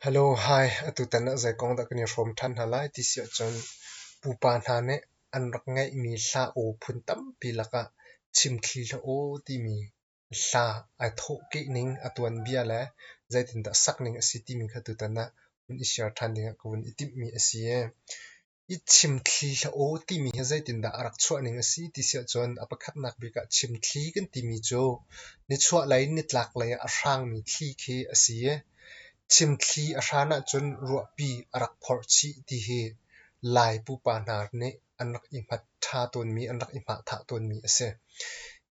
Hello, hi. Atutan ah zei kong dah kan i hrawm ṭhan hna lai ti si ahcun pupa hna nih an rak ngeihmi hla aw phun tampi lakah chimthli hla aw timi hla ai thawhkeh ning, a tuanbia le zeitindah sakning a si timi kha tutan ah hun i share ṭhan dingah ka vun i timhmi a si. I chimthli hla aw timi hi zeitindah a rak chuah ning a si ti si ahcun a pakhatnak bik ah chimthli kan timi cu nichuahlei in nitlaklei ah a hrangmi thli khi a si i chimthli a hran ahcun ruahpi a rak phorh chih ti hi Lai pupa hna nih an rak i hmat ṭha tawnmi, an rak i hmahthah tawnmi a si.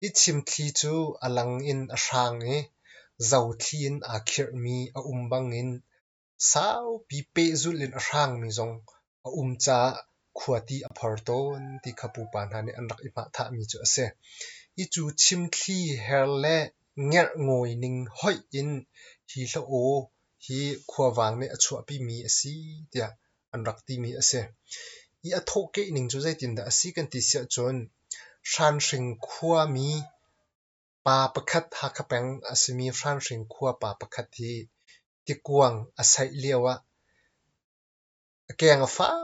I chimthli cu a lang in a hrang i zothli in aa khirhmi a um bangin Saupi pehzulh in a hrangmi zong a um caah khuati a phor tawn ti kha pupa hna nih an rak i hmahthahmi cu a si. Hi cu chimthli her le ngerhngawi ning hoih in hi hla aw hi khuavang nih a chuahpimi a si tiah an rak timi a si. Hi a thawhkeh ning cu zeitindah a si kan ti siah cun Hranhring khuami Pa pakhat Hakha peng a simi Hranhring khua pa pakhat hi tikuang a saih lioah a keng a fak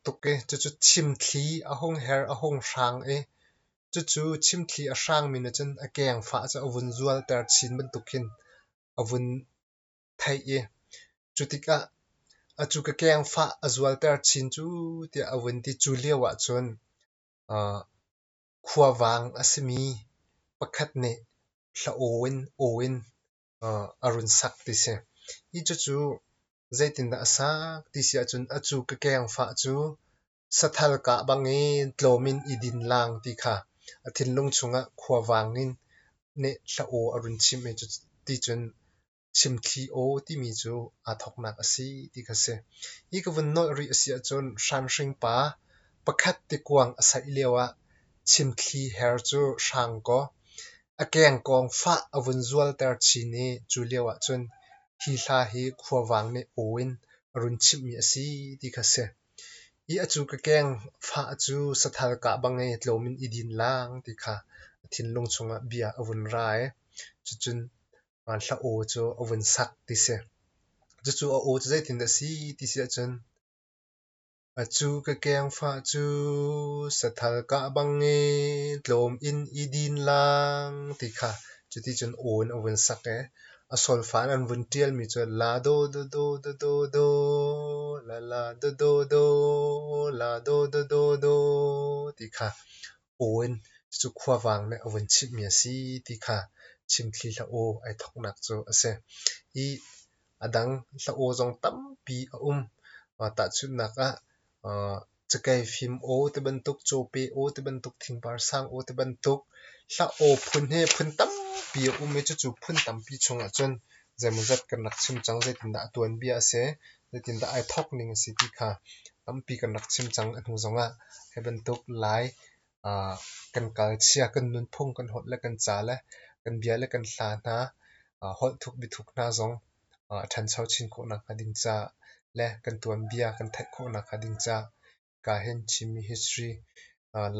tuk i cucu chimthli a hung her a hung hrang i cucu chimthli a hrangmi nih cun a keng fah cu a vun zualter chin bantuk khin a vun theih i cu tikah acu ka keng fah a zualter chin cu tiah a vun ti. Cu lio ahcun Khuavang a simi pakhat nih hla aw in aw in a run sak ti si. Hi cucu zeitindah a sak ti si ahcun acu ka kengfah cu sathal kah bangin tlawm in i din lang ti kha a thinlung chungah khuavang in nih hla aw a run chimh i ti cun Chimthli aw timi cu aa thawknak a si ti kha si. Hi ka vun nolh rih a si ahcun hranhring pa pakhat tikuang a saih lioah chimthli her cu hrang kaw a kengkawng fah a vun zualter chin i cu lio ahcun hi hla hi khuavang nih aw in a run chimhmi a si ti kha si. Hi a cu ka keng fah cu sathal kah bang i tlawm in i din lang ti kha a thinlung chungah bia a vun ra i cucun hla aw cu a vun sak ti si. Cucu a aw cu zeitindah a si ti si ahcun Acu ka kengfah cu sathal kah bang i tlawm in i din lang ti kha cuticun aw in a vun sak i a solfa in an vun ṭialmi cu la do do do do do do la la do do do la do do do do ti kha aw in cucu khuavang nih a vun chimhmi a si ti kha chimthli hla aw ai thawknak cu a si. Hi a dang hla aw zong tampi a um. Tahchunhnak ah cakei fim aw ti bantuk, cawpe aw ti bantuk, thingpar sang aw ti bantuk hla aw phun hi phun tampi a um i cucu phun tampi chungah cun zeimawzat kan rak chim cang. Zeitindah a tuanbia a si, zeitindah ai thawk ning a si ti kha tampi kan rak chim cang. A hnu zongah hi bantuk Lai kan kalchia, kan nunphung, kan holh le kan ca le kan bia le kan hla hna, holh thuk biathuk hna zong a ṭhancho chin khawh nakhnga ding ca le kan tuanbia kan theih khawh nakhnga ding ca ka hin Chinmi history,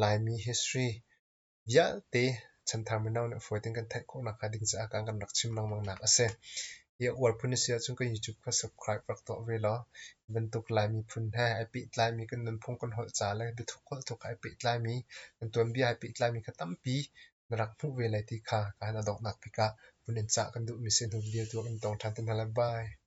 Laimi history vialte chanthar mino nih fawi tein kan theih khawh nakhnga ding caah kan rak chim lengmang nak a si. Hi a uar phun a si ahcun kan YouTube kha subscribe rak tuah ve law hi bantuk Lai miphun he ai pehtlaimi kan nunphung kan holh ca le biathuk holh thuk ai pehtlaimi kan tuanbia ai pehtlaimi kha tampi na rak hmuh ve lai ti kha ka han a donghnak bik ah vun in cah kan duhmi si hnu video tu ah kan tong ṭhan te hna lai. Bye.